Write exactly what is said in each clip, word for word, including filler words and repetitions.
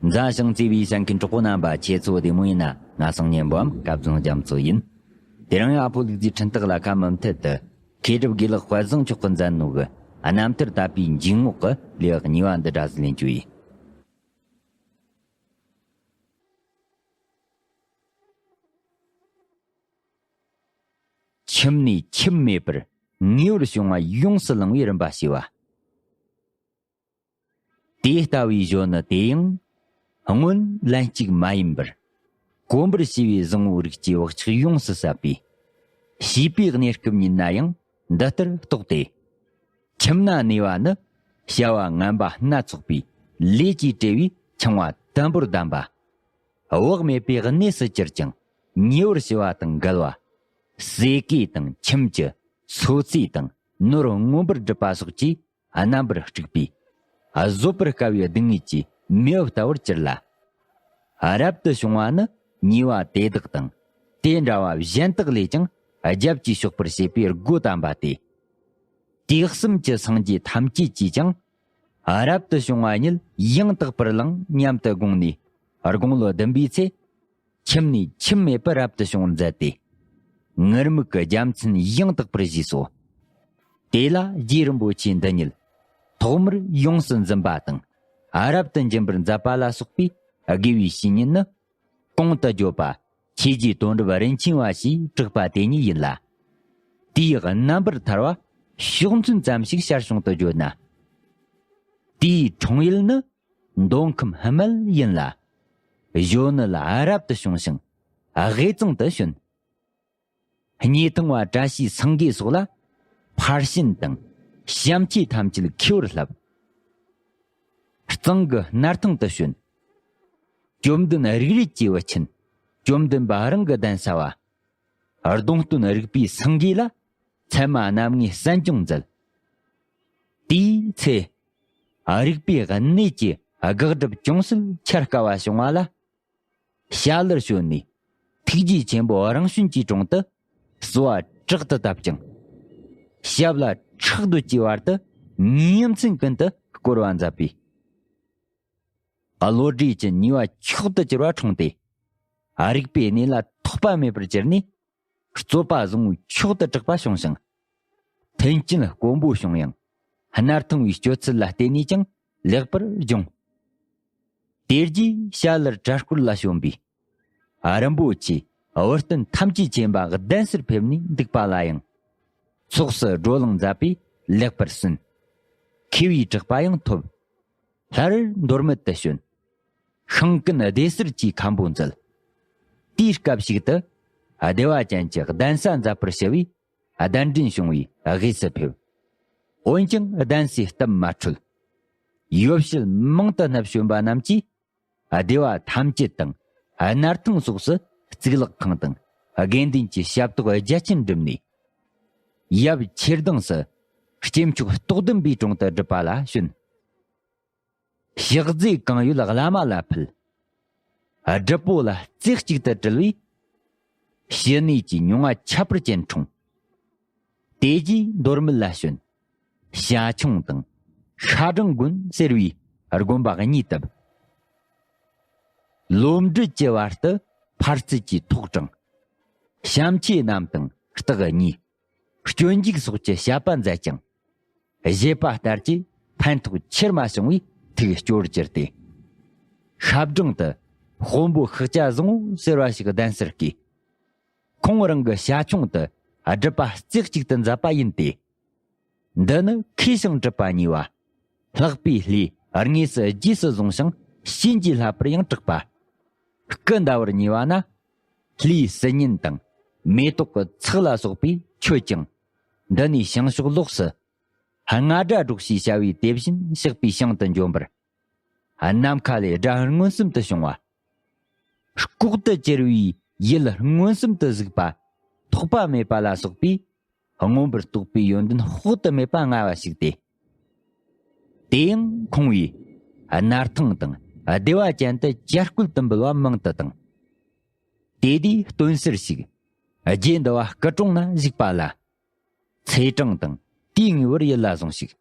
མཛའ་ཞིང་བརྩེ་བའི་གསན་མཁན་གྲོགས་པོ་རྣམ་པ། ཁྱེད་ཚོ་བདེ་མོ་ཡིན་ན། ང་སང་ཉན་པའམ་སྐལ་བཟང་རྒྱ་མཚོ་ཡིན། དེ་རིང་ཡང་ཨ་ཕོ་ལུག་རྫིའི་འཕྲིན་སྟེགས་ལ་ཁ་མུ་མཐུད་དུ། མཁས་གྲུབ་དགེ་ལེགས་དཔལ་བཟང་མཆོག་གིས་མཛད་ནོ་གི་རྣམ་ཐར་དད་པའི་འཇུག་ངོགས་ཀྱི་ལེའུ་གཉིས་པ་འདི་འདྲ་ཟིག་ལེན་རྒྱུ་ཡིན། ཁྱིམ་ནས་ཁྱིམ་མེད་པར་ངེས་པར་བྱུང་བ་ཡོངས་སུ་བླང་བའི་རིམ་པ་ཞེས་པ། དེ་ལྟ་བུའི་གཞོན་ནུ་དེ་ཡང་། སྔོན་ལན་གཅིག་མ་ཡིན་པར། གོམས་པར་བྱས་པའི་བཟང་བོའི་རིགས་ཀྱི་བག་ཆགས་ཡོངས་སུ་ཟད་པས། བྱིས་པའི་གནས་སྐབས་ཉིད་ན་ཡང་འདི་ལྟར་རྟོགས་ཏེ། ཁྱིམ་ན་གནས་པ་ནི། བྱ་བ་ངན་པ་སྣ་ཚོགས་པའི་ལས་ཀྱིས་བྲེལ་བའི་འཆིང་བ་དུམ་བུར་བསྡམས་པ། བག་མེད་པའི་གནས་སུ་གྱུར་ཀྱང་ཉེ་བར་ཞི་བ་དང་འགལ་བ། ཟས་གོས་དང་ཁྱིམ་གྱི་སོ་ཚིས་དང་ནོར་མངོན་པར་སྒྲུབ་པ་སོགས་ཀྱིས་རྣམ་པར་དཀྲུགས་པའི་བཟོད་པར་དཀའ་བའི་སྡུག་བསྔལ་གྱི་མེ་འོབས་ལྟ་བུར་གྱུར་ལ། རབ་ཏུ་བྱུང་བ་ནི་ཉེས་པ་དེ་དག་དང་དེ་འདྲ་བ་གཞན་དག་ལས་ཀྱང་རྒྱབ་ཀྱིས་གཤོག་པར་བྱེད་པའི་སྒོ་དམ་པ་སྟེ། དུས་གསུམ་གྱི་སངས་རྒྱས་ཐམས་ཅད་ཀྱིས་ཀྱང་རབ་ཏུ་བྱུང་བ་ཉིད་ཡང་དག་པར་བླང་སྙམ་དུ་དགོངས་ནས་དགུང་ལོ་བདུན་པའི་ཚེ། ཁྱིམ་ནས་ཁྱིམ་མེད་པར་རབ་ཏུ་བྱུང་བར་མཛད་དེ། ངུར་སྨྲིག་གི་རྒྱལ་མཚན་ཡང་དག་པར་བཞེས་སོ། དེ་ལ་རྗེ་རིན་པོ་ཆེ་འདི་ཉིད་ཐོག་མར་ཡོངས་སུ་འཛིན་པ་དང་རབ་ཏུ་འབྱིན་པར་མཛད་པ་ལ་སོགས་པའི་དགེ་བའི་བཤེས་གཉེན་ནི། གོང་དུ་བརྗོད་པ་ཆོས་རྗེ་དོན་གྲུབ་རིན་ཆེན་བ་ཞེས་གྲགས་པ་དེ་ཉིད་ཡིན་ལ། དེའི་རྣམ་པར་ཐར་བ་ཕྱོགས་མཚོན་ཙམ་ཞིག་ཞར་བྱུང་དུ་བརྗོད་ན། དེའི་འཁྲུངས་ཡུལ་ནི། མདོ་ཁམས་སྨད་ཡིན་ལ། གཞོན་ནུ་ལ་རབ་ཏུ་བྱུང་ཞིང་དབུས་གཙང་དུ་བྱོན། སྙེ་ཐང་བ་བཀྲ་ཤིས་སེང་གེ་སོགས་ལ་ཕར་ཕྱིན་དང་བྱམས་ཆོས་ཐམས་ཅད་མཁས་པར་བསླབས། གཙང་གི་སྣར་ཐང་དུ་བྱོན། བཅོམ་ལྡན་རིག་རལ་གྱི་བུ་ཆེན་བཅོམ་ལྡན་པ་རང་གི་གདན་ས་བ། གདུང་སྟོན་རིག་པའི་སེང་གེ་ལ་ཚད་མ་རྣམ་ལྔའི་གསན་སྦྱོང་མཛད། དེའི་ཚེ། རིག་པའི་གནས་ཀྱི་དགག་སྒྲུབ་ཅུང་ཟད་འཆར་དཀའ་བ་བྱུང་བ་ལ། ཞྭ་ལུར་ཞོན་ནས་ཐུགས་རྗེ་ཆེན་པོ་རང་བྱོན་གྱི་དྲུང་དུ་གསོལ་བ་དྲག་ཏུ་བཏབ་ཅིང་། ཞབས་ལ་ཕྲག་བརྡོལ་གྱི་བར་དུ་ཉིན་མཚན་ཀུན་ཏུ་བསྐོར་བ་མཛད་པས། བློ་གྲོས་ཀྱི་ནུས་པ་མཆོག་ཏུ་གྱུར་བ་འཁྲུངས་ཏེ། རིག་པའི་གནས་ལ་ཐོགས་པ་མེད་པར་གྱུར་ནས། རྩོད་པ་བཟང་བོའི་མཆོག་ཏུ་གྲགས་པ་བྱུང་ཞིང་། མཐུན་རྐྱེན་དཀོན་པོ་བྱུང་ཡང་། སྣར་ཐང་བའི་སྤྱོད་ཚུལ་ལ་བརྟེན་ནས་ཀྱང་ལེགས་པར་སྦྱོང་། དེ་རྗེས་ཞྭ་ལུར་གྲྭ་སྐོར་ལ་བྱོན་པས། རིན་པོ་ཆེ་བུ་སྟོན་ཐམས་ཅད་མཁྱེན་པ་གདན་སར་ཕེབས་ནས་འདུག་པ་ལ་ཡང་། ཚོགས་སུ་བགྲོ་གླེང་མཛད་པས་ལེགས་པར་ཟིན། མཁས་པའི་གྲགས་པ་ཡང་ཐོབ། སླར་མདོ་སྨད་དུ་བྱོན། ཤིང་ཀུན་སྡེ་གསར་གྱི་མཁན་པོ་མཛད། དེའི་སྐབས་ཤིག་ཏུ་བདེ་བ་ཅན་གྱི་གདན་ས་མཛད་པར་བྱ་བའི་གདན་འདྲེན་བྱུང་བའི་དབུས་སུ་ཕེབས། འོན་ཀྱང་གདན་སའི་སྟབས་མ་འཕྲོད། ཡོ་བྱད་མང་དུ་བསྣབས་བྱོན་པ་རྣམས་ཀྱིས་སྡེ་བ་ཐམས་ཅད་དང་སྣར་ཐང་སོགས་སུ་གཙུག་ལག་ཁང་དང་དགེ་འདུན་གྱི་ཞབས་ཏོག་རྒྱ་ཆེན་བསྒྲུབས་ནས། ཡབ་ཆེར་གདུང་སུ་སྐྱེས་མཆོག་རྟོགས་ལྡན་པའི་དྲུང་དུ་སྒྲུབ་པ་ལ་བྱོན། ཕྱག་རྫས་གང་ཡོད་བླ་མ་ལ་ཕུལ། སྒྲུབ་པོ་ལ་རྩེ་གཅིག་ཏུ་དྲིལ་བས། ཞི་གནས་ཀྱི་མྱོང་བ་ཁྱད་པར་ཅན་འཁྲུངས། དེ་རྗེས་མདོ་སྨད་ལ་བྱོན། ཞ་ཆུང་དང་ཤ་སྦྲང་དགོན་ཟེར་བའི་དགོན་པ་གཉིས་བཏབ། ལོ་འབྲིད་ཀྱི་བར་དུ་ཕར་རྩེ་གཅིག་ཐོག་དྲངས། བྱམས་ཆོས་རྣམས་དང་རྟགས་གཉིས། སྤྱོད་འཇུག་སོགས་ཀྱི་བཤད་པ་མཛད་ཅིང་། བཞེད་པ་ལྟར་གྱི་ཕན་ཐོགས་ཆེར་མ་བྱུང་བས་ཐུགས་སྐྱོ་བར་གྱུར་ཏེ། ཤ་སྦྲང་དུ་དཔོན་པོ་ཤཱཀྱ་བཟང་པོ་ཟེར་བ་ཞིག་གདན་སར་བསྐོས། ཁོང་རང་གི་ཞ་ཆུང་དུ་སྒྲུབ་པ་རྩེ་གཅིག་ཏུ་མཛད་པ་ཡིན་ཏེ། འདི་ནི་མཁས་ཤིང་གྲུབ་པ་གཉིས་པ། ལྷག་པའི་ལྷས་དངོས་སུ་རྗེས་སུ་བཟུང་ཞིང་བྱིན་གྱིས་བརླབས་པར་ཡང་གྲགས་པ། སྐུ་ཟླ་བར་ཉེ་བ་ན། ལྷའི་སྲིད་ཉན་དང་མེ་ཏོག་གི་ཚགས་ལ་སོགས་པས་མཆོད་ཅིང་། འདི་ནས་བྱང་ཕྱོགས་ལོགས་སུ། རྔ་སྒྲ་སྒྲོགས་ཞེས་བྱ་བའི་དེ་བཞིན་གཤེགས་པའི་ཞིང་དུ་འབྱོན་པར། ནམ་མཁའ་ལས་སྒྲ་མངོན་སུམ་དུ་བྱུང་བ། ལྐོག་ཏུ་གྱུར་བའི་ཡུལ་མངོན་སུམ་དུ་གཟིགས་པ། ཐོགས་པ་མེད་པ་ལ་སོགས་པས། མངོན་པར་རྟོགས་པའི་ཡོན་ཏན་དཔག་ཏུ་མེད་པ་མངའ་བ་ཞིག་སྟེ། དེ་ཡང་ཁོང་བས་སྣར་ཐང་དང་བདེ་བ་ཅན་དུ་བྱ་རྐོད་དུ་འབུལ་བ་མང་དུ་བཏང་། དེ་དུས་སྟོན་སར་ཞིག་རྗེ་འདི་བ་སྐུ་གྲོངས་ན་བཞུགས་པ་ལ། ཚེས་གྲངས་དང་དུས་ངེས་པར་ཡིད་ལ་ཟུངས་ཤིག།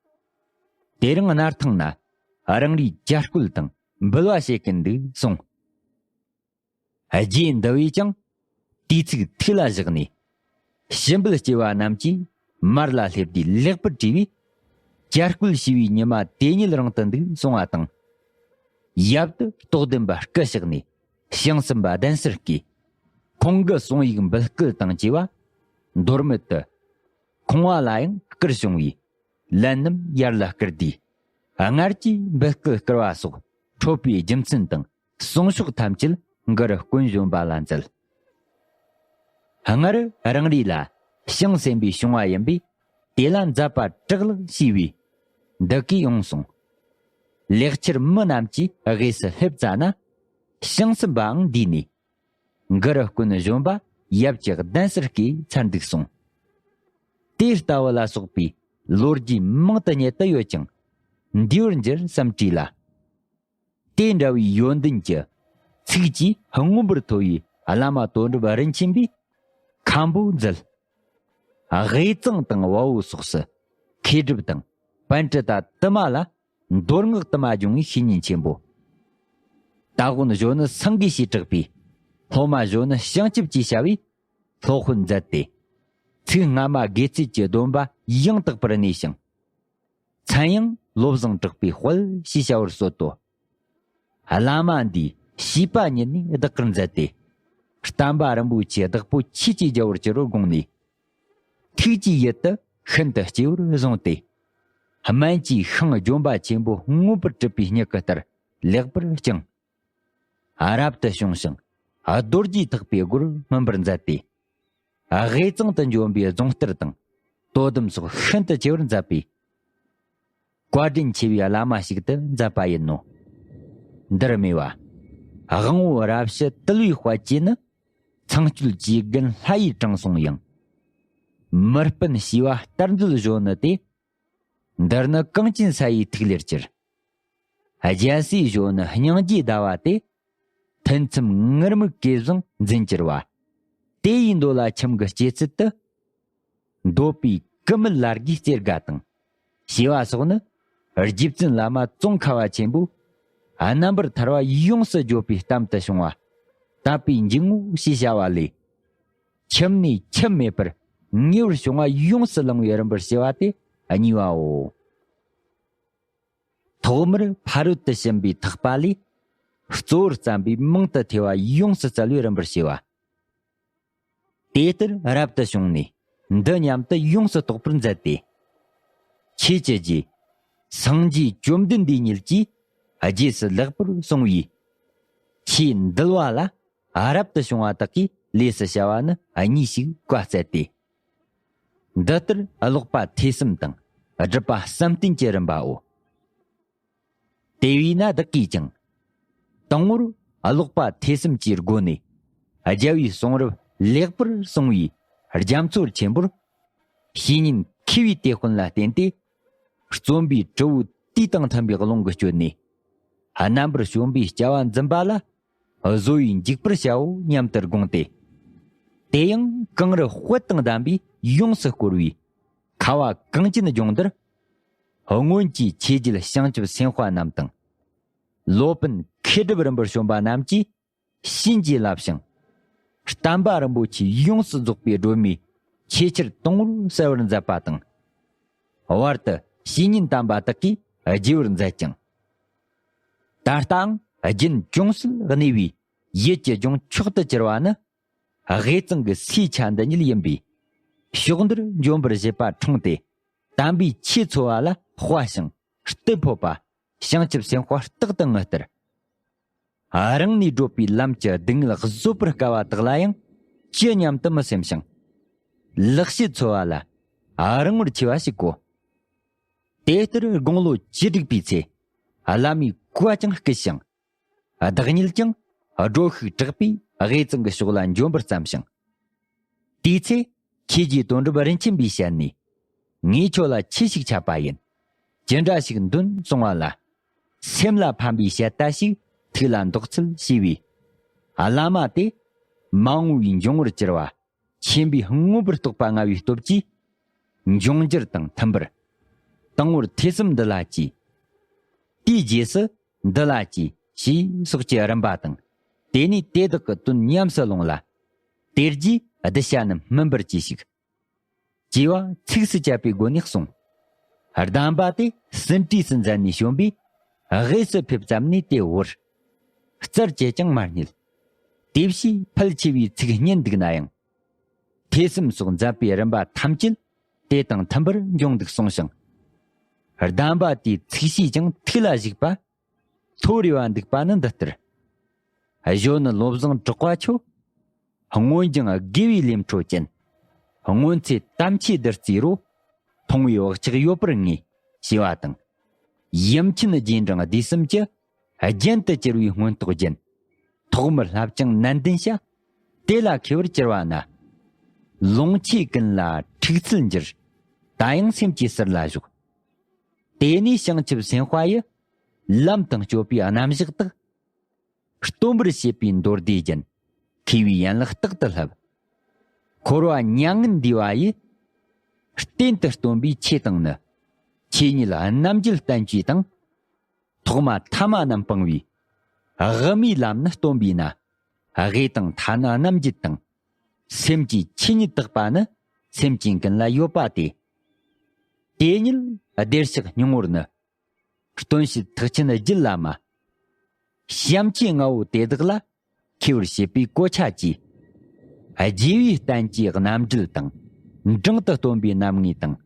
དེ་རིང་སྣར་ཐང་ན་རང་རེའི་བྱ་རྐོད་དང་ འབུལ་བ་བྱེད་ཀྱིན་འདུག་གསུངས། རྗེ་འདི་བས་ཀྱང་དུས་ཚིགས་ཐིག་ལ་བཞག་ནས། ཞུ་འབུལ་སྐྱེལ་བ་རྣམས་ཀྱིས་མར་ལ་སླེབས་དུས་ལེགས་པར་དྲིས་པས། བཅར་བསྐུལ་ཞུས་པའི་ཉི་མ་དེ་ཉིད་རིང་དུ་འདུག་གསུང་བ་དང་། ཡབ་ཏུ་རྟོགས་ལྡན་པ་སྐུ་གཤེགས་ནས་ཞིང་གསུམ་པ་གདན་སར་བསྐོས། ཁོང་གི་གསུང་ཡིག་འབུལ་སྐུལ་དང་བཅས་པ་མདོར་མོད་དུ། ཁོང་བ་ལ་ཡང་བསྐུར་བྱུང་བས། ལན་རྣམས་ཡར་ལ་བསྐུར་དུས། སྔར་གྱི་འབུལ་སྐུལ་བསྐུར་བ་སོགས་འཕྲོད་པའི་རྒྱུ་མཚན་དང་གསུང་ཕྱོགས་ཐམས་ཅད་མགར་དཀོན་གཞོན་པ་ལ་མཛད། སྔར་རང་རེ་ལ་ཞིང་གསན་པའི་བྱུང་བ་ཡིན་པས། དེ་ལ་མཛད་པ་དྲག་ལགས་ཞུས་པས། འདི་གས་ཡོང་གསུངས། ལེགས་ཆར་མི་རྣམས་ཀྱིས་དབུས་སུ་སླེབས་ཙ་ན། ཞིང་གསུམ་པའང་འདུས་ནས། མགར་དཀོན་གཞོན་པ་ཡབ་ཀྱི་གདན་སར་བསྐོས་ཚར་འདུག་གསུངས། དེ་ལྟ་བུ་ལ་སོགས་པའི་ལོ་རྒྱུས་མང་དུ་རྙེད་དུ་ཡོད་ཀྱང་། འདིའི་བར་འགྱུར་བསམ་བྲིས་ལ། དེ་འདྲ་བའི་ཡོན་ཏན་གྱི་ཚིག་གིས་མངོན་པར་མཐོ་བའི་བླ་མ་དོན་གྲུབ་རིན་ཆེན་པས་མཁན་པོ་མཛད། དབུས་གཙང་དང་བལ་པོ་སོགས་སུ་མཁས་གྲུབ་དང་པཎྜི་ཏ་དུ་མ་ལ་མདོ་སྔགས་དུ་མ་སྦྱོང་བའི་བཤེས་གཉེན་ཆེན་པོ། སྟ་གོན་གཞོན་ནུ་སེང་གེ་ཞེས་གྲགས་པའི་སློབ་མ་གཞོན་ནུ་བྱང་ཆུབ་ཅེས་བྱ་བས་སློབ་དཔོན་མཛད་དེ། ཚིག་སྔ་མ་དགེ་ཚུལ་གྱི་སྡོམ་པ་ཡང་དག་པར་གནས་ཤིང་། མཚན་ཡང་བློ་བཟང་གྲགས་པའི་དཔལ་ཞེས་བྱ་བར་གསོལ་ཏོ། བླ་མ་འདིས་བྱིས་པ་ཉིད་ནས་བདག་གིར་མཛད་དེ། བསྟན་པ་རིན་པོ་ཆེའི་བདག་པོ་ཆོས་ཀྱི་རྒྱལ་པོར་གྱུར་བར་དགོངས་ནས། ཐུགས་ཀྱི་ཡུལ་དུ་ཤིན་ཏུ་གཅེས་པར་བཟུང་སྟེ། སྨན་གྱི་ཤིང་ལྗོན་པ་ཆེན་པོ་མངོན་པར་གྲུབ་པའི་མྱུ་གུ་ལྟར་ལེགས་པར་བསྐྱངས། རབ་ཏུ་བྱུང་ཞིང་རྡོ་རྗེ་ཐེག་པའི་སྒོར་སྨིན་པར་མཛད་དེ། དབུས་གཙང་དུ་འབྱོན་པའི་རྫོང་གཏེར་དང་དོ་དམ་སོགས་ཤིན་ཏུ་ཆེ་བར་མཛད་པས། བཀའ་དྲིན་ཆེ་བའི་བླ་མ་ཞིག་ཏུ་མཛད་པ་ཡིན་ནོ། འདིར་སྨྲས་པ། དབང་པོ་རབ་ཕྱི་དུལ་བའི་དཔལ་གྱིས་ནི། ཚངས་སྤྱོད་ཀྱི་རྒན་ལྷ་ཡི་དྲང་སྲོང་ཡང་། མི་སྤུན་ཞི་བ་རྟ་མཛོད་གཞོན་ནུ་དེ། འདིར་ནི་གངས་ཅན་ས་ཡི་ཐིག་ལེར་གྱུར། རྒྱལ་སྲས་གཞོན་ནུ་སྙིང་རྗེའི་ཟླ་བ་སྟེ། ཐུན་མཚམས་ངུར་སྨྲིག་གེ་བཟང་འཛིན་གྱུར་པ། དེ་ཡི་མདོ་ལ་ཁྱིམ་གྱི་སྐྱེད་ཚལ་དུ། འདོད་པའི་ཀུ་མུད་ལ་རྒོའི་རྩེ་དགའ་དང་། ཞེས་པ་སོགས་ནི། རྗེ་བཙུན་བླ་མ་ཙོང་ཁ་པ་ཆེན་པོས་རྣམ་པར་ཐར་པ་ཡོངས་སུ་བརྗོད་པའི་གཏམ་དུ་བྱུང་བ། དད་པའི་འཇུག་ངོགས་ཞེས་བྱ་བ་ལས། ཁྱིམ་ནས་ཁྱིམ་མེད་པར་ངེས་པར་བྱུང་བ་ཡོངས་སུ་བླང་བའི་རིམ་པར་བྱས་པ་དེ་གཉིས་པའོ། ཐོག་མར་ཕ་རོལ་ཏུ་ཕྱིན་པའི་ཐེག་པ་ལས། གཙོ་བོར་བརྩམས་པའི་མང་དུ་ཐོས་པ་ཡོངས་སུ་བཙལ་བའི་རིམ་པར་བྱས་པ། དེ་ལྟར་རབ་ཏུ་བྱུང་ནས་འདི་སྙམ་དུ་ཡོངས་སུ་རྟོག་པར་མཛད་དེ། ཆོས་ཀྱི་རྗེ། སངས་རྒྱས་བཅོམ་ལྡན་འདས་ཉིད་ཀྱིས་རྗེས་སུ་ལེགས་པར་གསུངས་པའི། ཆོས་འདུལ་བ་ལ་རབ་ཏུ་བྱུང་བ་དག་གིས་ལས་སུ་བྱ་བ་ནི་གཉིས་ཤིག་བཀའ་སྩལ་ཏེ། འདི་ལྟར་ཀློག་པ་ཐོས་བསམ་དང་སྒྲུབ་པ་བསམ་གཏན་གྱི་རིམ་པའོ། དེ་བས་ན་བདག་གིས་ཀྱང་། དང་པོར་ཀློག་པ་ཐོས་བསམ་གྱི་སྒོ་ནས། རྒྱལ་བའི་གསུང་རབ་ལེགས་པར་གསུངས་པའི་རྒྱ་མཚོ་ཆེན་པོར། བཤེས་གཉེན་མཁས་པའི་དེད་དཔོན་ལ་བརྟེན་ཏེ། རྩོམ་པའི་དྲིལ་བུ་དུས་དང་མཐུན་པའི་ཀློང་གིས་བསྐྱོད་ནས། རྣམ་པར་བྱོན་པའི་སྐྱ་བ་འཛིན་པ་ལ། བཟོ་བའི་འཇུག་པར་བྱའོ་སྙམ་དུ་དགོངས་ཏེ། དེ་ཡང་གངས་རི་དཔལ་དང་ལྡན་པས་ཡོངས་སུ་བསྐོར་བའི། ཁ་བ་གངས་ཅན་ལྗོངས་འདིར། སྔོན་གྱི་ཆོས་རྒྱལ་བྱང་ཆུབ་སེམས་དཔའ་རྣམས་དང་། སློབ་དཔོན་མཁས་གྲུབ་རིམ་པར་བྱོན་པ་རྣམས་ཀྱིས་བྱིན་གྱིས་བརླབས་ཤིང་། བསྟན་པ་རིན་པོ་ཆེ་ཡོངས་སུ་རྫོགས་པའི་སྒྲོན་མེ་ཆེས་ཆེར་དུང་རུ་གསལ་བར་མཛད་པ་དང་། བར་དུ་བཤེས་གཉེན་དམ་པ་དག་གིས་རྒྱས་པར་མཛད་ཅིང་། ད་ལྟའང་རྒྱུན་ཅུང་ཟད་གནས་པའི་ཡིད་ཀྱི་ལྗོངས་མཆོག་ཏུ་གྱུར་པ་ནི། དབུས་གཙང་གི་སའི་ཆ་འདི་ཉིད་ཡིན་པས། ཕྱོགས་འདིར་འབྱོན་པར་བཞེད་པ་འཁྲུངས་ཏེ། དམ་པའི་ཆོས་འཚོ་བ་ལ་དཔའ་ཞིང་གཏི་ཕོད་པ། བྱང་ཆུབ་སེམས་དཔའ་རྟག་ཏུ་ངུ་སྟེར། རང་ནས་བགྲོད་པའི་ལམ་གྱི་སྡུག་བསྔལ་བཟོད་པར་དཀའ་བ་དག་ལ་ཡང་ཅི་སྙམ་དུ་མི་སེམས་ཤིང་། ལེགས་བཤད་འཚོལ་བ་ལ་རིང་བར་ཆས་པ་ཞིག་གོ། དེ་ལྟར་དགུང་ལོ་བཅུ་དྲུག་པའི་ཚེ། བླ་མའི་བཀའ་ཀྱང་བརྐུས་ཤིང་། བདག་ཉིད་ཀྱང་སྒྲོ་ཤུགས་དྲག་པོས་དབུས་གཙང་གི་ཕྱོགས་ལ་འབྱོན་པར་བརྩམས་ཤིང་། དེའི་ཚེ་ཆོས་རྗེ་དོན་གྲུབ་རིན་ཆེན་པའི་ཞལ་ནས། ངས་ཁྱོད་ལ་ཆོས་ཤིག་འཆད་པ་ཡིན། ཅི་འདྲ་ཞིག་འདོན་གསུང་བ་ལ། སེམས་ལ་ཕན་པའི་བཤད་ལྟ་ཞིག་ཐུགས་ལ་འདོགས་འཚལ་ཞེས་པས། བླ་མ་དེ་མ་འོངས་པའི་འབྱུང་བར་གྱུར་པ། ཆེན་པོས་མངོན་པར་རྟོགས་པ་མངའ་བའི་སྟོབས་ཀྱིས། འབྱུང་འགྱུར་དང་མཐུན་པར། དང་པོར་ཐོས་བསམ་འདི་ལ་གྱིས། དེའི་རྗེས་སུ་འདི་ལ་གྱིས། ཞེས་སོགས་ཀྱི་རིམ་པ་དང་། དེ་ནས་དེ་དག་གི་དོན་ཉམས་སུ་ལོངས་ལ། དེ་རྗེས་གདུལ་བྱ་རྣམས་སྨིན་པར་གྱིས་ཤིག་ཅེས་པ་ཚིགས་སུ་བཅད་པའི་སྒོ་ནས་གསུངས། གདམས་པ་དེ་ཟིན་བྲིས་སུ་མཛད་ནས་བྱོན་པས། དབུས་སུ་ཕེབས་ཙམ་ནས་དེ་བོར། རྩར་བཅད་ཀྱང་མ་རྙེད། དེ་བཞིན་ཕལ་ཆེ་བའི་ཚིག་རྙེད་འདུག་ན་ཡང་། ཐོས་བསམ་སོགས་མཛད་པའི་རིམ་པ་ཐམས་ཅད་དེ་དང་མཐུན་པར་འབྱུང་འདུག་གསུངས་ཤིང་། གདམས་པ་དེའི་ཚིག་བཤད་ཀྱང་ཐུགས་ལ་ཞུགས་པ། ལྷོད་རེ་བ་འདུག་པ་ནི་འདི་ལྟར། གཞོན་ནུ་བློ་བཟང་གྲགས་པ་ཁྱོད། སྔོན་སྦྱངས་དགེ་བའི་ལས་འཕྲོ་ཅན། སྔོན་ཚེ་དམ་ཆོས་བདུད་རྩིའི་རོ། མཐོང་བའི་བག་ཆགས་ཡོད་པར་ངེས། ཞེས་པ་དང་། ཡུམ་ཆེན་རྗེས་འབྲང་སྡེ་གསུམ་གྱི། རྒྱན་དུ་གྱུར་བའི་མངོན་རྟོགས་རྒྱན། ཐོག་མར་བསླབ་ཅིང་ནན་ཏན་བྱ། དེ་ལ་མཁས་པར་གྱུར་པ་ན། ལོངས་སྤྱོད་ཀུན་ལ་འཁྲུག་རྩལ་འགྱུར། ད་ཡང་སེམས་ཀྱི་ཟུར་ལ་ཞོག་དེ་ནས་བྱང་ཆུབ་སེམས་དཔའ་ཡི། ལམ་དང་སྤྱོད་པའི་རྣམ་གཞག་དག་སྟོན་པར་བྱེད་པའི་མདོ་སྡེ་རྒྱན། མཁས་པའི་ཡན་ལག་རྟག་ཏུ་བསླབ། འཁོར་བ་མྱ་ངན་འདས་པ་ཡི། རྟེན་དུ་སྟོན་པའི་ཆོས་དང་ནི། ཆོས་ཉིད་རྣམ་འབྱེད་བསྟན་བཅོས་དང་། ཐོག་མ་ཐ་མ་རྣམ་སྤངས་པའི། དབུ་མའི་ལམ་ནི་སྟོན་པས་ན། དབུས་དང་མཐའ་ན་རྣམ་འབྱེད་དང་། སེམས་ཀྱི་ཆོས་ཉིད་དག་པ་ནི། སེམས་ཅན་ཀུན་ལ་ཡོད་པ་སྟེ། དེ་ཉིད་བདེར་གཤེགས་སྙིང་པོར་ནི། སྟོན་བྱེད་ཐེག་ཆེན་རྒྱུད་བླ་མ། བྱམས་ཆོས་ལྔ་བོ་དེ་དག་ལ། མཁས་པར་བྱེད་པའི་གོ་ཆ་གྱིས། རྒྱས་པའི་བསྟན་བཅོས་རྣམ་འགྲེལ་དང་། འབྲིང་དུ་སྟོན་པའི་རྣམ་ངེས་དང་།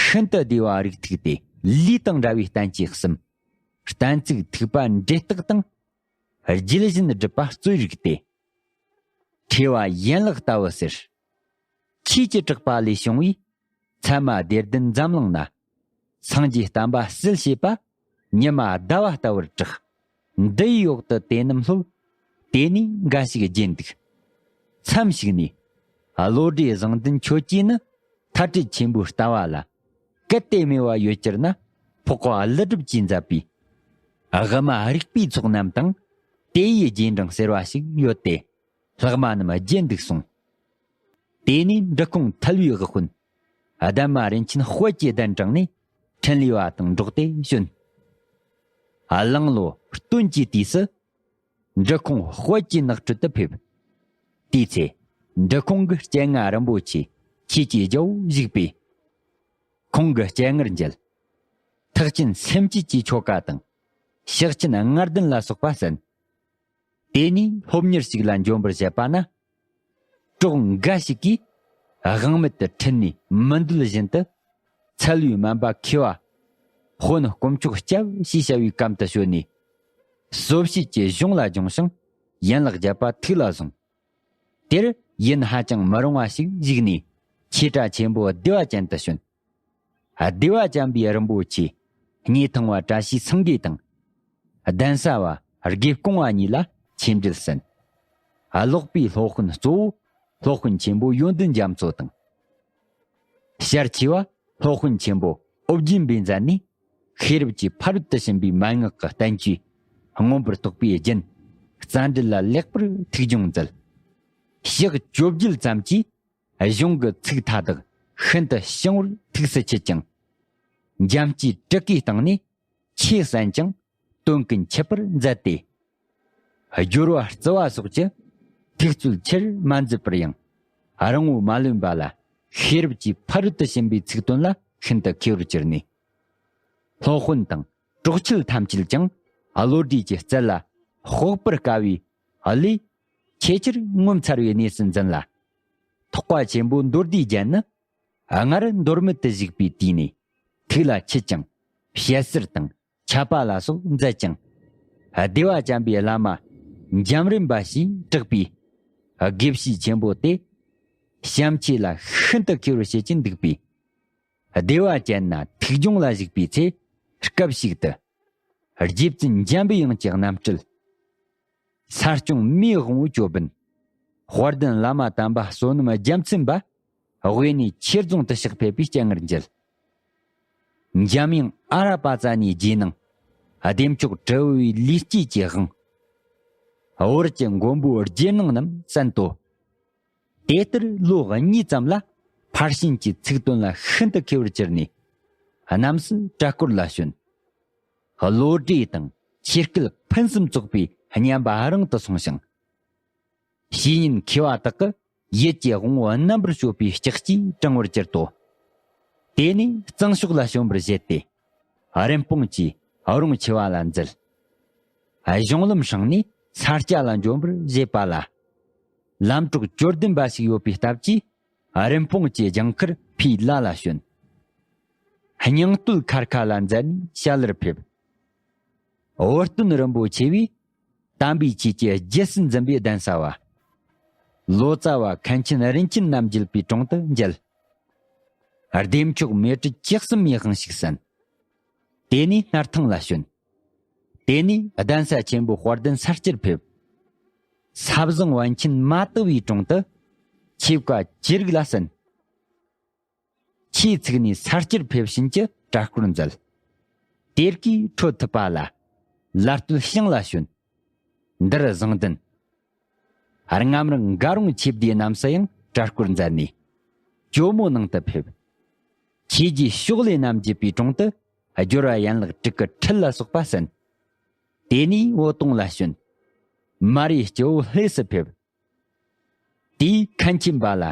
ཤིན་ཏུ་བདེ་བ་རིགས་ཐིགས་ཏེ། ལུས་དང་འདྲ་བའི་བསྟན་བཅོས་གསུམ། གཏན་ཚིགས་ཐིགས་པ་འགྲེ་ལྟག་དང་། རྒྱུད་བཞིན་སྒྲུབ་པ་རྩོད་རིགས་ཏེ། ཁྲེལ་བ་ཡན་ལག་ལྟ་བུ་ཟེར། ཆོས་ཀྱི་གྲགས་པ་ལས་བྱུང་བའི། ཚད་མ་སྡེ་བདུན་འཛམ་གླིང་ན། སངས་རྒྱས་བསྟན་པ་སྲིད་ཞེས་པ། ཉི་མ་ཟླ་བ་ལྟ་བུར་གྲགས། འདི་ཡི་འོག་ཏུ་དེ་རྣམས་སློབ། དེ་ནས་འགའ་ཞིག་རྒྱས་འདུག་མཚམས་ཤིག་ནས། བློ་གྲོས་བཟང་ལྡན་ཁྱོད་ཀྱིས་ནི། ཐ་དད་ཆེན་པོའི་ལྟ་བ་ལ། གལ་ཏེ་སྨྲས་པ་ཡོད་གྱུར་ན། འཕགས་པ་ཀླུ་སྒྲུབ་ཀྱིས་མཛད་པའི། དབུ་མ་རིགས་པའི་ཚོགས་རྣམས་དང་། དེ་ཡི་རྗེས་འབྲང་ཟེར་བ་ཞིག་ཡོད་དེ། ལྷག་མ་རྣམས་རྒྱས་འདུག་གསུངས། དེ་ནས་འབྲི་ཁུངས་ཐལ་བའི་དབུ་དཔོན། ལྡན་མ་རིན་ཆེན་དཔལ་གྱིས་གདན་དྲངས་ནས། འཕྲིན་ལས་པ་དང་འགྲོགས་ཏེ་བྱོན། གླང་ལོ་སྟོན་གྱི་དུས་སུ། འབྲི་ཁུངས་དཔལ་གྱི་ནགས་ཁྲོད་དུ་ཕེབས། དེའི་ཚེ། འབྲི་ཁུངས་ཀྱི་སྤྱན་སྔ་རིན་པོ་ཆེ་ཆོས་ཀྱི་རྒྱལ་པོ་བཞུགས་པས། ཁོང་གི་སྤྱན་སྔར་མཇལ། ཐེག་ཆེན་སེམས་བསྐྱེད་ཀྱི་ཆོ་ག་དང་། ཕྱག་ཆེན་ལྔ་ལྡན་ལ་སོགས་པ་གསན། དེ་ནས་སློབ་གཉེར་ཞིག་ལ་འབྱོན་པར་བྱེད་པ་ན། གྲོགས་འགའ་ཞིག་གིས་དབང་མེད་དུ་ཁྲིད་ནས་མི་འདོད་བཞིན་དུ། འཚལ་བའི་སྨན་པ་མཁས་པ། དཔོན་དཀོན་མཆོག་སྐྱབས་ཞེས་བྱ་བའི་གམ་དུ་བྱོན་ནས། གསོ་བྱེད་ཀྱི་གཞུང་ལ་སྦྱོང་ཞིང་ཡན་ལག་བརྒྱད་པ་ཐུགས་ལ་བཟུང་། དེར་ཡུན་ཧ་ཅང་མི་རིང་བ་ཞིག་བཞུགས་ནས་ཆོས་གྲྭ་ཆེན་པོ་བདེ་བ་ཅན་དུ་བྱོན། བདེ་བ་ཅན་པའི་རིན་པོ་ཆེ་སྙེ་ཐང་བ་བཀྲ་ཤིས་སེང་གེ་དང་། གདན་ས་བ་དགེ་སྐོང་བ་གཉིས་ལ་ཆོས་འབྲེལ་གསན། ཀློག་པའི་སློབ་དཔོན་གཙོ་བོ་སློབ་དཔོན་ཆེན་པོ་ཡོན་ཏན་རྒྱ་མཚོ་དང་། ཞལ་ཆེ་བ་སློབ་དཔོན་ཆེན་པོ་ཨོ་རྒྱན་པས་མཛད་ནས། ཤེས་རབ་ཀྱི་ཕ་རོལ་ཏུ་ཕྱིན་པའི་མན་ངག་གི་བསྟན་བཅོས་མངོན་པར་རྟོགས་པའི་རྒྱན་རྩ་འགྲེལ་ལ་ལེགས་པར་ཐུགས་སྦྱོང་མཛད། ཞག་བཅོ་བརྒྱད་ཙམ་གྱིས་གཞུང་གི་ཚིག་མཐའ་དག་ཤིན་ཏུ་བྱང་བར་ཐུགས་སུ་ཆུད་ཅིང་། འཇམ་སྐྱེས་དྲུ་གུའི་སྟེང་ནས་ཆོས་གསན་ཅིང་དོན་ཀུན་འཆད་པར་མཛད་དེ། སྦྱོར་བ་རྩི་བ་སོགས་ཀྱི་ཐུགས་རྩོལ་ཆེར་མ་མཛད་པར་ཡང་རང་ངོ་མ་ལོན་པ་ལ་ཤེས་རབ་ཀྱི་ཕ་རོལ་ཏུ་ཕྱིན་པའི་ཚིག་དོན་ལ་ཤིན་ཏུ་མཁས་པར་གྱུར་ནས། སློབ་དཔོན་དང་གྲོགས་མཆེད་ཐམས་ཅད་ཀྱང་བློ་གྲོས་ཀྱི་རྩལ་ལ་དཔོག་པར་དཀའ་བའི་བློས་ཆེས་ཆེར་ངོ་མཚར་བའི་གནས་སུ་འཛིན་ལ། ཐེག་པ་ཆེན་པོ་མདོ་སྡེའི་རྒྱན་ནི་སྔར་མདོར་མེད་དུ་བཞུགས་པའི་དུས་ནས་ཐུགས་ལ་ཆུད་ཅིང་བཤད་གསེར་དང་ཆད་པ་ལ་སོགས་མཛད་ཅིང་། བདེ་བ་ཅན་པའི་བླ་མ་འཇམ་རིམ་པ་ཞེས་གྲགས་པའི་དགེ་བཤེས་ཆེན་པོ་དེ་བྱམས་ཆོས་ལ་ཤིན་ཏུ་མཁས་པར་བྱེད་ཀྱིན་འདུག་པས། བདེ་བ་ཅན་ན་ཐུགས་སྦྱོང་ལ་བཞུགས་པའི་ཚེ་སྐབས་ཤིག་ཏུ། རྗེ་བཙུན་འཇམ་པའི་དབྱངས་ཀྱི་རྣམ་སྤྲུལ། ས་སྐྱོང་མེའི་དབང་པོ་ཅོད་པན། དཔལ་ལྡན་བླ་མ་དམ་པ་བསོད་ནམས་རྒྱལ་མཚན་པ། དབུས་ནས་ཆོས་རྫོང་དུ་གཤེགས་ཕེབས་པའི་སྤྱན་སྔར་མཇལ། འཇམ་དབྱངས་ཨ་ར་པ་ཙ་ནའི་རྗེས་གནང་། བདེ་མཆོག་དྲིལ་བུ་བའི་ལུས་སྐྱེས་ཀྱི་དབང་། བོར་གྱི་མགོན་པོའི་རྗེས་གནང་རྣམས་གསན་ཏོ། དེ་ལྟར་ལོ་གཉིས་ཙམ་ལ་ཕར་ཕྱིན་གྱི་ཚིག་དོན་ལ་ཤིན་ཏུ་མཁས་པར་གྱུར་ནས། རྣམས་སུ་གྲྭ་སྐོར་ལ་བྱོན། བློ་གྲོས་དང་ཆོས་སྐལ་ ཕུན་སུམ་ཚོགས་པའི་སྙན་པ་རིང་དུ་སོང་ཞིང་། བཤེས་གཉེན་མཁས་པ་དག་གི་ཡིད་ཀྱི་དབང་པོ་རྣམ་པར་དཔྱོད་པའི་ལྕགས་ཀྱུས་དྲངས་པར་གྱུར་ཏོ། དེ་ནས་གཙང་ཕྱོགས་ལ་བྱོན་པར་བཞེད་དེ། རིན་སྤུངས་ཀྱིས་རོང་ཆེ་བ་ལ་འཛུལ། གཞུང་ལམ་སྲང་ནས་ས་སྐྱ་ལ་འབྱོན་པར་བཞེད་པ་ལ། ལམ་གྲོགས་ཅོལ་ལྡན་པ་ཞིག་ཡོད་པའི་སྟབས་ཀྱིས། རིན་སྤུངས་ཀྱིས་ལྗང་ཁར་ཕིའི་ལ་ལ་བྱོན། སྙིང་སྟོད་མཁར་ཁ་ལ་འཛེགས་ནས་ཞལ་ལར་ཕེབས། འོད་སྟོན་རིན་པོ་ཆེ་བས་དམ་པའི་ཆོས་ཀྱི་རྒྱལ་སྲིད་འཛིན་པའི་གདན་ས་བ། ལོ་ཙཱ་བ་མཁན་ཆེན་རིན་ཆེན་རྣམ་རྒྱལ་པའི་དྲུང་དུ་མཇལ། བདེ་མཆོག་མེ་སྤྲེལ་ལྕགས་ཟམ་མའི་དབང་ཞིག་གསན། དེ་ནས་སྣར་ཐང་ལ་བྱོན། དེ་ནས་གདན་ས་ཆེན་པོ་དཔལ་ལྡན་ས་སྐྱར་ཕེབས། ས་བཟང་པཎ་ཆེན་མ་དག་པའི་དྲུང་དུ་ཆོས་བཀའ་ཅི་རིགས་ལ་གསན། ཆོས་ཚིག་ནས་ས་སྐྱར་ཕེབས་ཕྱིན་གྱི་གྲྭ་སྐོར་མཛད། དེར་གི་འཕྲོད་ཐུབ་པ་ལ་ལར་སྟོད་ཤང་ལ་བྱོན། འདིར་བཟང་ལྡན། སྔ་མར་འགའ་རོང་ཆོས་སྡེ་རྣམས་སུ་ཡང་གྲྭ་སྐོར་མཛད་ནས་ཇོ་མོ་ནང་དུ་ཕེབས། ཆོས་རྗེ་ཕྱོགས་ལས་རྣམ་རྒྱལ་པའི་དྲུང་དུ་སྦྱོར་བ་ཡན་ལག་དྲུག་གི་ཁྲིད་ལ་སོགས་པ་གསན། དེ་ནས་བོད་དོང་ལ་བྱོན། མར་པའི་སྐྱེ་བོ་ལྷས་སུ་ཕེབས། དེས་མཁན་ཆེན་པ་ལ་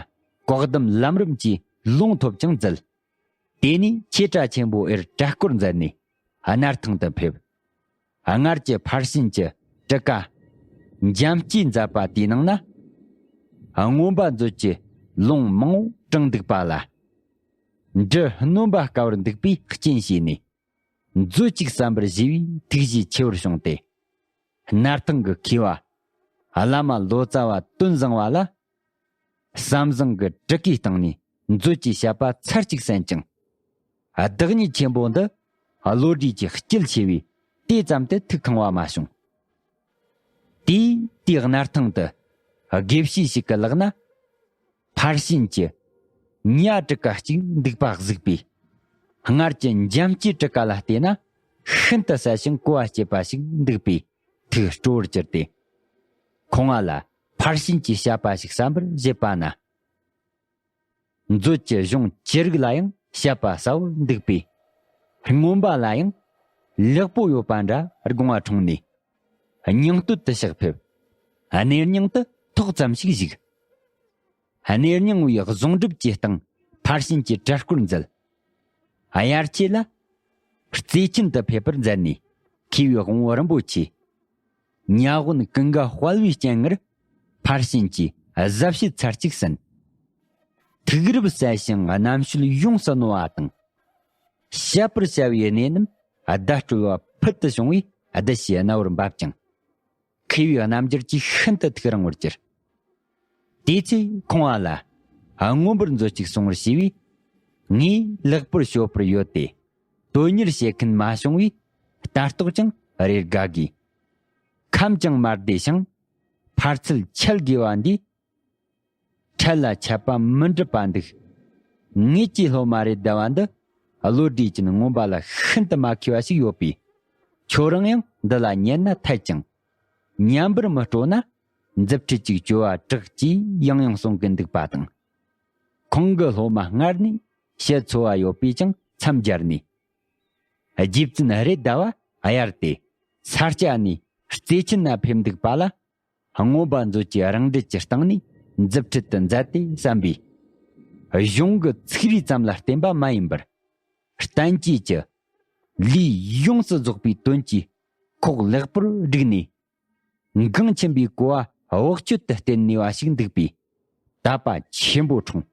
བཀའ་གདམས་ལམ་རིམ་གྱི་ལུང་ཐོབ་ཅིང་མཛད། དེ་ནས་ཆོས་གྲྭ་ཆེན་པོ་ཨེར་གྲྭ་སྐོར་མཛད་ནས་སྣར་ཐང་དུ་ཕེབས། སྔར་གྱི་ཕར་ཕྱིན་གྱི་གྲུ་ཁ་འཇམ་སྐྱེས་མཛད་པ་དེའི་ནང་ན། མངོན་པ་མཛོད་ཀྱི་ལུང་མང་པོ་དྲངས་འདུག་པ་ལ། འབྲུ་སྣོན་པ་དཀའ་བར་འདུག་པའི་རྐྱེན་བྱས་ནས། མཛོད་ཅིག་གསན་པར་བཞེས་པའི་ཐུགས་རྗེ་ཆེ་བར་བྱུང་སྟེ། སྣར་ཐང་གི་མཁས་པ་བླ་མ་ལོ་ཙཱ་བ་དོན་བཟང་བ་ལ། ཟམ་བཟང་གི་གྲུ་ཁའི་སྟེང་ནས་མཛོད་ཀྱི་བཤད་པ་ཚར་གཅིག་གསན་ཅིང་། བདག་ཉིད་ཆེན་པོ་འདི་བློ་གྲོས་ཀྱི་སྐྱིད་ཆེ་བས་དེ་ཙམ་དུ་ཐུགས་ཁེངས་པ་མ་བྱུང་། དེས་དེའི་སྣར་ཐང་དུ་དགེ་བཤེས་ཤིག་གི་ལག་ན། ཕར་ཕྱིན་གྱི་ཉ་གྲུ་ཁ་གཅིག་འདུག་པ་གཟིགས་པས། སྔར་གྱི་འཇམ་སྐྱེས་གྲུ་ཁ་ལ་བལྟས་ན་ཤིན་ཏུ་གསལ་ཞིང་གོ་བ་སྐྱིད་པ་ཞིག་འདུག་པས་ཐུགས་སྤྲོ་བར་གྱུར་ཏེ། ཁོང་ང་ལ་ཕར་ཕྱིན་གྱི་བཤད་པ་ཞིག་གསན་པར་བཞེད་པ་ན། མཛོད་ཀྱི་གཞུང་ཅི་རིགས་ལ་ཡང་བཤད་པ་གསལ་བོར་འདུག་པས། མངོན་པ་ལ་ཡང་ལེགས་པོ་ཡོད་པ་འདྲ་དགོངས་པ་འཁྲུངས་ནས། སྙིང་སྟོད་དུ་ཕྱག་ཕེབས། གནས་རྙིང་དུ་ཐོག་ཙམ་ཞིག་བཞུགས། གནས་རྙིང་བའི་གཟུངས་སྒྲུབ་ཀྱི་སྟེང་ཕར་ཕྱིན་གྱི་གྲྭ་སྐོར་མཛད། དབྱར་ཆོས་ལ་རྩེ་ཆེན་དུ་ཕེབས་པར་མཛད་ནས་མཁས་པའི་དབང་པོ་རིན་པོ་ཆེ། ཉ་དབོན་ཀུན་དགའ་དཔལ་བའི་སྤྱན་སྔར་ཕར་ཕྱིན་གྱི་ཟབ་བཤད་ཚར་གཅིག་གསན། ཐུགས་རབ་གསལ་ཞིང་རྣམ་དཔྱོད་ཡོངས་སུ་རྣོ་བ་དང་། བཤད་པར་བྱ་བའི་གནས་རྣམས་བརྡ་སྤྲོད་པ་ཕུལ་དུ་བྱུང་བས་བདུད་བཞིའི་རྣ་བར་འབབ་ཅིང་། མཁས་པའི་རྣམ་འགྱུར་གྱིས་ཤིན་ཏུ་ཐུགས་རིང་བར་གྱུར། དེ་ཚེ་ཁོང་ང་ལ་མངོན་པར་མཛོད་ཅིག་གསུང་བར་ཞུས་པས། ངས་ལེགས་པར་ཤོད་པར་ཡོད་དེ། དོན་གཉེར་བྱེད་མཁན་མ་བྱུང་བས་ལྟ་རྟོག་ཀྱང་རེ་དགའ་གི། ཁམས་ཀྱང་མ་བདེ་ཞིང་ཕར་ཚུར་ཆད་དགོས་པ་འདིས། འཕྲལ་ལ་ཆད་པ་མི་འགྲུབ་པ་འདུག། ངེད་ཀྱི་སློབ་མ་རེད་བདའ་བ་འདི་བློ་གྲོས་ཀྱི་མངོན་པ་ལ་ཤིན་ཏུ་མ་མཁས་པ་ཞིག་ཡོད་པས། ཁྱོད་རང་ཡང་འདི་ལ་ཉན་ན་འཐད་ཅིང་། ཉན་པར་མི་སྤྲོ་ན་མཛུབ་ཁྲིད་ཅིག་གཅོད་པ་དྲག་ཅེས་ཡང་ཡང་གསུང་གིན་འདུག་པ་དང་། ཁོང་གི་སློབ་མ་སྔར་ནས་ཞལ་འཚོ་བ་ཡོད་པས་ཀྱང་མཚམས་སྦྱར་ནས། རྗེ་བཙུན་རེད་བདའ་བ་གཡར་ཏེ་ས་སྐྱ་ནས་རྩེ་ཆེན་ན་ཕེབས་འདུག་པ་ལ། མངོན་པ་མཛོད་ཀྱི་རང་འགྲེལ་གྱི་སྟེང་ནས་མཛུབ་ཁྲིད་དུ་མཛད་དེ་བསམ་པས། གཞུང་གི་ཚིག་རིས་ཙམ་ལ་བརྟེན་པ་མ་ཡིན་པར། བསྟན་བཅོས་ཀྱི་ལུས་ཡོངས་སུ་རྫོགས་པའི་དོན་གྱི་ཁོག་ལེགས་པར་བསྒྲིགས་ནས། འགངས་ཆེན་པོའི་གོ་བ་བག་ཆོད་དུ་བསྟན་ནུས་པ་ཞིག་འདུག་པས་དད་པ་ཆེན་པོ་འཁྲུངས།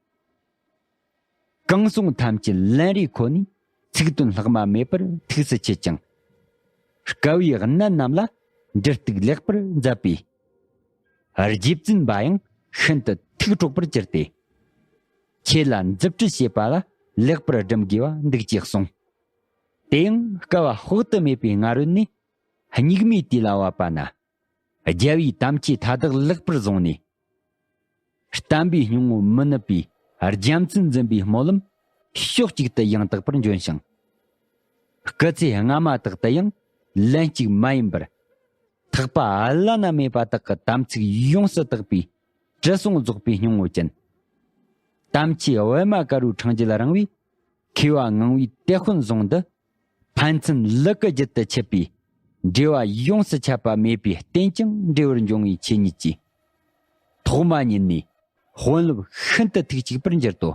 གང་གསུང་ཐམས་ཅད་ལན་རེ་ཁོ་ནས་ཚིག་དོན་ལྷག་མ་མེད་པར་ཐུགས་སུ་ཆུད་ཅིང་། དཀའ་བའི་གནད་རྣམས་ལ་འབྲུ་གཏུག་ལེགས་པར་མཛད་པས། རྗེ་བཙུན་པ་ཡང་ཤིན་ཏུ་ཐུགས་འཕྲོག་པར་གྱུར་ཏེ། ཁྱེད་ལ་མཛུབ་ཁྲིད་བྱེད་པ་ལ་ལེགས་པར་སྒྲུབ་དགོས་པ་འདུག་ཅེས་གསུངས། དེ་ཡང་བསྐལ་པ་དཔག་ཏུ་མེད་པའི་སྔ་རོལ་ནས་སྙིགས་མའི་དུས་ལ་བབ་པ་ན། རྒྱལ་བའི་དམ་ཆོས་མཐའ་དག་ལེགས་པར་བཟུང་ནས། བསྟན་པའི་སྙིང་པོ་མི་ནུབ་པའི་རྒྱལ་མཚན་འཛིན་པའི་སྨོན་ལམ་ཕྱོགས་གཅིག་ཏུ་ཡང་དག་པར་འབྱོན་ཞིང་། སྐུ་ཚེ་སྔ་མ་དག་ཏུ་ཡང་ལན་གཅིག་མ་ཡིན་པར། ཐེག་པ་བླ་ན་མེད་པ་དག་གི་དམ་ཚིག་ཡོངས་སུ་དག་པའི་དྲི་བསུང་རྫོགས་པའི་སྙིང་པོ་ཅན། དམ་ཆོས་པད་མ་དཀར་པོའི་འཕྲེང་རྒྱུད་རིང་བའི་མཁས་པ་ངང་པའི་དེད་དཔོན་ཟུང་འདི། ཕན་ཚུན་ལུ་གུ་རྒྱུད་དུ་ཆད་པའི་ འབྲེལ་བ་ཡོངས་སུ་ཆད་པ་མེད་པའི་རྟེན་ཅིང་འབྲེལ་བར་འབྱུང་བའི་ཆོས་ཉིད་ཀྱིས། ཐོག་མ་ཉིད་ནས་དཔོན་སློབ་ཤིན་ཏུ་ཐུགས་གཅིག་པར་འགྱུར་ཏོ།